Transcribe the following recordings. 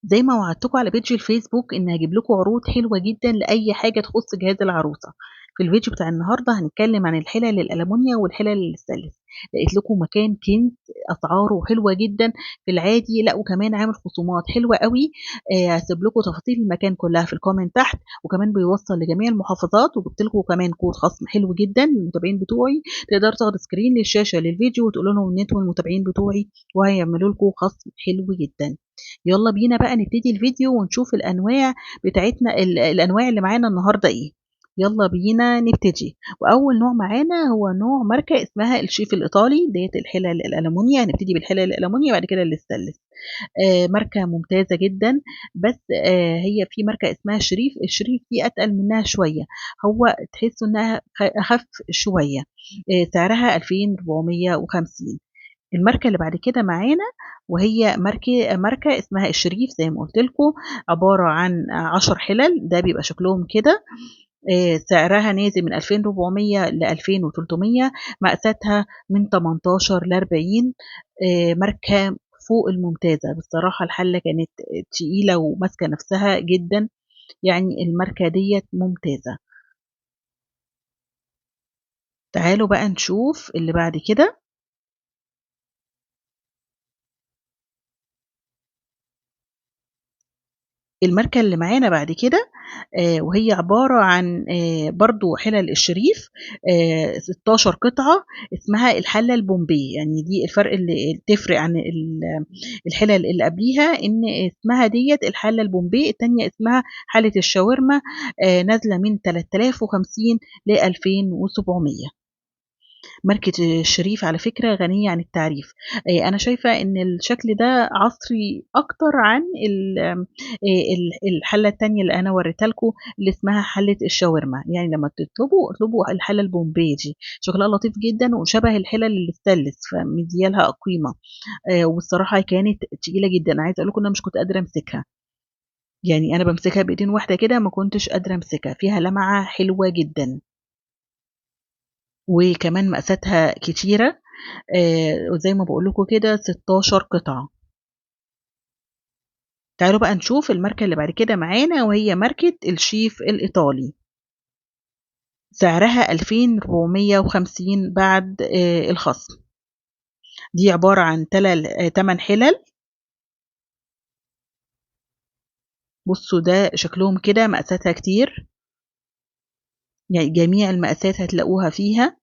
زي ما وعدتكم على page الفيسبوك ان هجيب لكم عروض حلوة جدا لاي حاجة تخص جهاز العروسة. في الفيديو بتاع النهارده هنتكلم عن الحلل الالمونيا والحلل الستانلس. لقيت لكم مكان كنز اسعاره حلوة جدا في العادي، لا وكمان عامل خصومات حلوة قوي. هسيب لكم تفاصيل المكان كلها في ال comment تحت، وكمان بيوصل لجميع المحافظات، وجبت لكم كمان كود خصم حلو جدا للمتابعين بتوعي. تقدروا تاخدوا screen للشاشه للفيديو وتقولوا لهم ان انتم المتابعين بتوعي، وهيعملوا لكم خصم حلو جدا. يلا بينا بقى نبتدي الفيديو ونشوف الانواع بتاعتنا، الانواع اللي معانا النهارده ايه. يلا بينا نبتدي. واول نوع معانا هو نوع ماركة اسمها الشيف الايطالي، ديت الحلل الالمونيا. هنبتدي بالحلل الالمونيا بعد كده الستانلس. ماركة ممتازة جدا، بس هي في ماركة اسمها شريف. الشريف دي اتقل منها شوية، هو تحسوا انها اخف شوية. سعرها 2450. الماركة اللي بعد كده معانا وهي ماركة اسمها الشريف زي ما قلت لكم، عبارة عن 10 حلل، ده بيبقى شكلهم كده. سعرها نازل من 2400 ل 2300، مقاساتها من 18 ل 40. ماركة فوق الممتازة بصراحة، الحلة كانت تقيلة وماسكه نفسها جدا، يعني الماركة ديت ممتازة. تعالوا بقى نشوف اللي بعد كده. الماركة اللي معانا بعد كده وهي عبارة عن برضو حلل الشريف، 16 قطعة، اسمها الحلة البومبي. يعني دي الفرق اللي تفرق عن الحلل اللي قبليها، ان اسمها ديت الحلة البومبي، التانية اسمها حلة الشاورما. نازلة من 3050 ل 2700. ماركة الشريف على فكرة غنية عن التعريف. أنا شايفة إن الشكل ده عصري أكتر عن الحلة التانية اللي أنا وريتها لكم اللي اسمها حلة الشاورما. يعني لما تطلبوا اطلبوا الحلة البومبي دي، شكلها لطيف جدا وشبه الحلل الستانلس، فمديالها قيمة. والصراحة كانت تقيلة جدا، عايزة أقول لكم إن أنا مش كنت قادرة أمسكها، يعني أنا بمسكها بإيدين واحدة كده ما كنتش قادرة أمسكها. فيها لمعة حلوة جدا، وكمان مقاساتها كتيرة، وزي ما بقول لكم كده 16 قطعة. تعالوا بقى نشوف الماركة اللي بعد كده معانا، وهي ماركة الشيف الإيطالي. سعرها 2450 بعد الخصم. دي عبارة عن 8 حلل. بصوا ده شكلهم كده، مقاساتها كتير، يعني جميع المقاسات هتلاقوها فيها.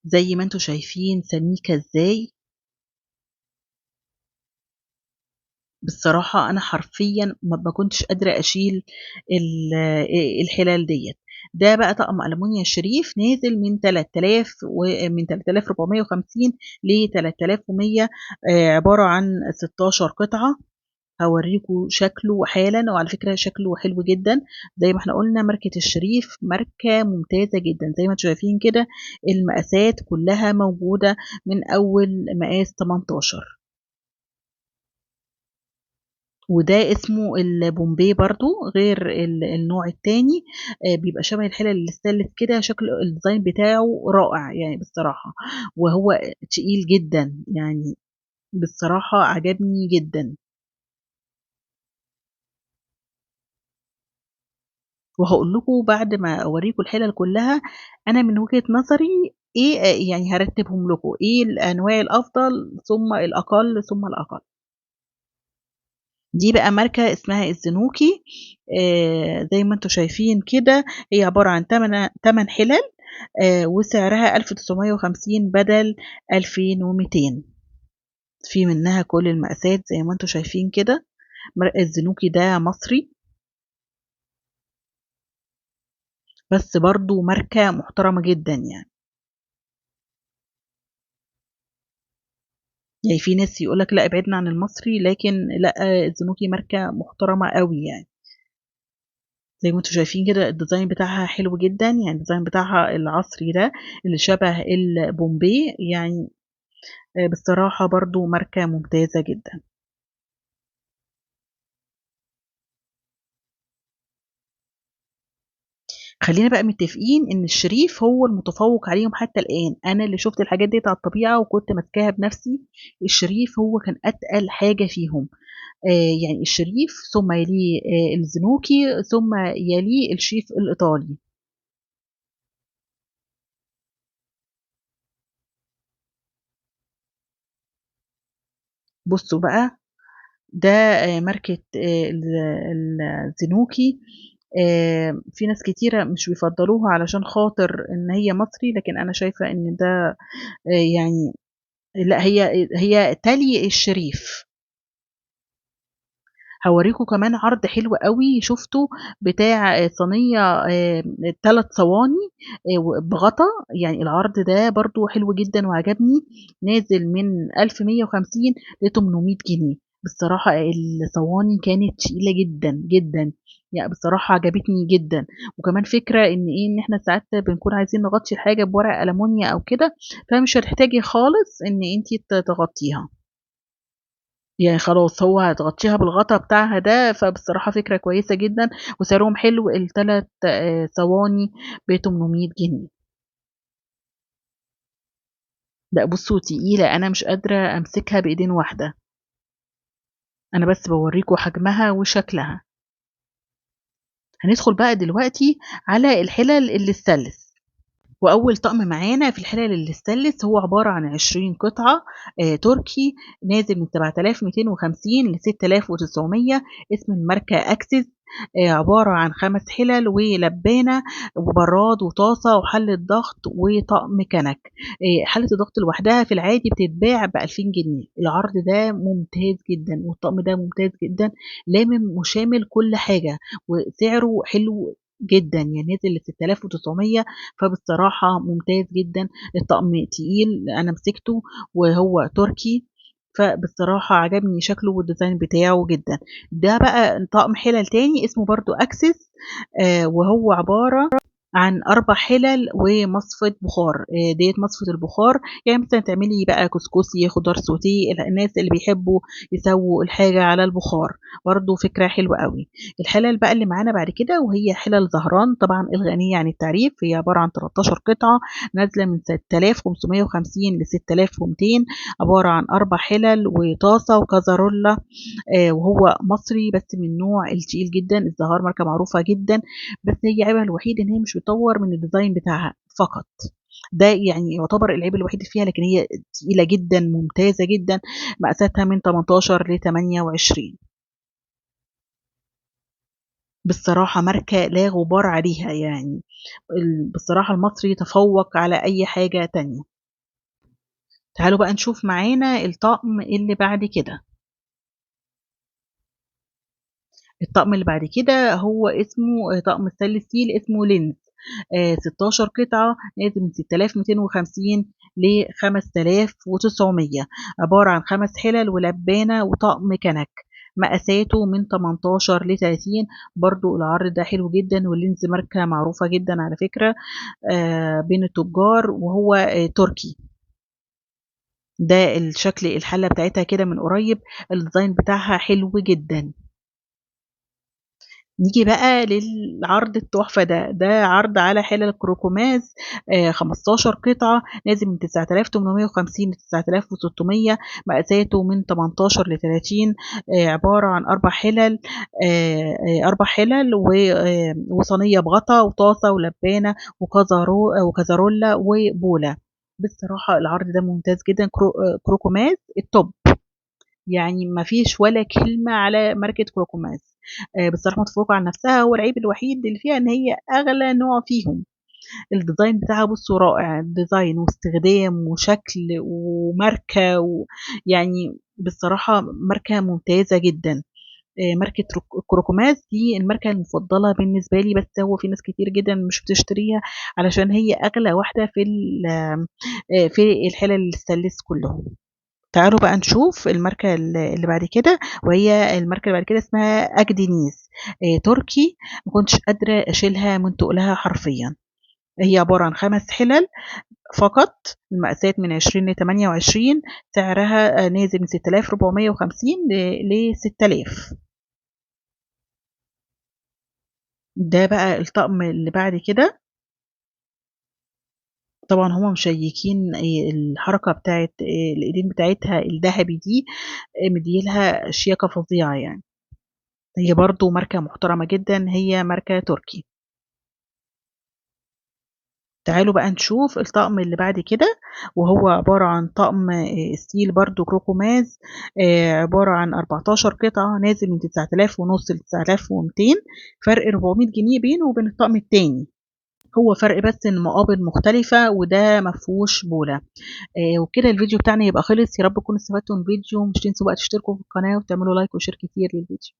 زي ما انتوا شايفين سميكة ازاي. بالصراحة انا حرفيا ما كنتش قادرة اشيل الحلال ديت. ده بقى طقم ألمونيا الشريف نازل من 3000 ومن 3450 ل 3100، عبارة عن 16 قطعة. هوريكم شكله حالا، وعلى فكرة شكله حلو جدا. زي ما احنا قلنا ماركة الشريف ماركة ممتازة جدا، زي ما انتم شايفين كده المقاسات كلها موجودة من اول مقاس 18. وده اسمه البومبي برضو، غير النوع التاني، بيبقى شبه الحلل الستانلس كده، شكل ال design بتاعه رائع يعني بالصراحة، وهو تقيل جدا، يعني بالصراحة عجبني جدا. وهقول لكم بعد ما اوريكم الحلل كلها انا من وجهة نظري ايه، يعني هرتبهم لكم ايه الانواع الافضل ثم الاقل ثم الاقل. دي بقى ماركة اسمها الزنوكي، زي ما انتم شايفين كده هي عبارة عن 8 حلل، وسعرها 1950 بدل 2200. في منها كل المقاسات زي ما انتم شايفين كده. الزنوكي ده مصري، بس برضو ماركة محترمة جدا. يعني في ناس يقولك لا ابعدنا عن المصري، لكن لا، الزنوكي ماركة محترمة قوي. يعني زي ما انتم شايفين كده ال design بتاعها حلو جدا، يعني ال design بتاعها العصري ده اللي شبه البومبي، يعني بصراحة برضو ماركة ممتازة جدا. وخلينا بقى متفقين ان الشريف هو المتفوق عليهم حتى الان. انا اللي شفت الحاجات ديت على الطبيعة وكنت ماسكاها بنفسي، الشريف هو كان اتقل حاجة فيهم. يعني الشريف ثم يليه الزنوكي ثم يليه الشيف الايطالي. بصوا بقى ده ماركة الزنوكي. في ناس كتيرة مش بيفضلوها علشان خاطر ان هي مصري، لكن انا شايفة ان ده يعني لا، هي تلي الشريف. هوريكم كمان عرض حلو قوي شفته بتاع صينية 3 صواني بغطا. يعني العرض ده برضو حلو جدا وعجبني، نازل من 1150 ل 800 جنيه. بصراحة الصواني كانت تقيلة جدا جدا، يعني بصراحة عجبتني جدا. وكمان فكرة ان ايه، ان احنا ساعات بنكون عايزين نغطي الحاجة بورق ألمونيا او كده، فمش هتحتاجي خالص ان انتي تغطيها، يعني خلاص هو هتغطيها بالغطا بتاعها ده. فبصراحة فكرة كويسة جدا وسعرهم حلو، التلات صواني بتمنمية جنيه. لا بصوا تقيلة، انا مش قادرة امسكها بايدين واحدة، انا بس بوريكم حجمها وشكلها. هندخل بقى دلوقتي على الحلل اللي الستانلس. واول طقم معانا في الحلل اللي الستانلس هو عبارة عن 20 قطعة، تركي، نازل من 7250 ل 6900، اسم الماركة اكسس. عبارة عن 5 حلل ولبانة وبراد وطاسة وحلة ضغط وطقم كنك. حلة الضغط لوحدها في العادي بتتباع بألفين جنيه. العرض ده ممتاز جدا والطقم ده ممتاز جدا، لامم وشامل كل حاجة وسعره حلو جدا، يعني نازل ل 6900، فبالصراحة ممتاز جدا. الطقم تقيل، أنا مسكته وهو تركي، فبالصراحة عجبني شكله وال design بتاعه جدا. ده بقى طقم حلل تاني اسمه برضو اكسس، وهو عبارة عن 4 حلل ومصفة بخار. ديت مصفة البخار، يعني مثلا تعملي بقى كسكسي، خضار سوتيه، الناس اللي بيحبوا يسووا الحاجة على البخار، برضو فكرة حلوة قوي. الحلل بقى اللي معانا بعد كده وهي حلل زهران، طبعا الغنية عن التعريف، هي عبارة عن 13 قطعة نازلة من 6550 ل 6200، عبارة عن 4 حلل وطاسة وكازارولا، وهو مصري بس من نوع التقيل جدا. الزهار ماركة معروفة جدا، بس هي عيبها الوحيد ان هي مش بتطور من ال design بتاعها فقط، ده يعني يعتبر العيب الوحيد فيها، لكن هي تقيلة جدا ممتازة جدا، مقاساتها من 18 ل 28. بالصراحة ماركة لا غبار عليها، يعني بالصراحة المصري تفوق على أي حاجة تانية. تعالوا بقى نشوف معانا الطقم اللي بعد كده. الطقم اللي بعد كده هو اسمه طقم stainless steel، اسمه لينز، 16 قطعة نازل من 6250 ل 5900، عبارة عن 5 حلل ولبانة وطقم كنك، مقاساته من 18 ل 30. برضو العرض ده حلو جدا، واللينز ماركة معروفة جدا على فكرة، بين التجار، وهو تركي. ده الشكل الحلة بتاعتها كده من قريب، ال design بتاعها حلو جدا. نيجي بقى للعرض التحفة ده، ده عرض على حلل كروكوماز، 15 قطعة نازل من 9850 ل 9600، مقاساته من 18 ل 30، عبارة عن 4 حلل، 4 حلل وصينية بغطا وطاسة ولبانة وكازارولا وبولة. بصراحة العرض ده ممتاز جدا، كروكوماز ال top، يعني ما فيش ولا كلمة على ماركة كروكوماز. بصراحة متفوقة على نفسها، هو العيب الوحيد اللي فيها ان هي اغلى نوع فيهم. ال design بتاعها بصوا رائع، design واستخدام وشكل وماركة يعني بصراحة ماركة ممتازة جدا. ماركة كروكوماز دي الماركة المفضلة بالنسبة لي، بس هو في ناس كتير جدا مش بتشتريها علشان هي اغلى واحدة في الحلل الستانلس كلهم. تعالوا بقى نشوف الماركة اللي بعد كده، وهي الماركة اللي بعد كده اسمها أكدينيز، تركي، ما كنتش قادرة أشيلها من تقلها حرفيا. هي عبارة عن 5 حلل فقط، المقاسات من 20 ل 28، سعرها نازل من 6450 ل 6000. ده بقى الطقم اللي بعد كده. طبعا هما مشيكين الحركة بتاعت الايدين بتاعتها الذهبي دي، مديلها شياكة فظيعة يعني. هي برضو ماركة محترمة جدا، هي ماركة تركي. تعالوا بقى نشوف الطقم اللي بعد كده، وهو عبارة عن طقم steel برضو كروكوماز، عبارة عن 14 قطعة، نازل من تسعة آلاف ونص لتسعة آلاف ومتين، فرق 400 جنيه بينه وبين الطقم التاني. هو فرق بس ان مقابض مختلفة وده مفهوش بولة. وبكده الفيديو بتاعنا يبقى خلص. يا رب تكونوا استفدتوا من الفيديو، مش تنسوا بقى تشتركوا في القناة وتعملوا like و share كتير للفيديو.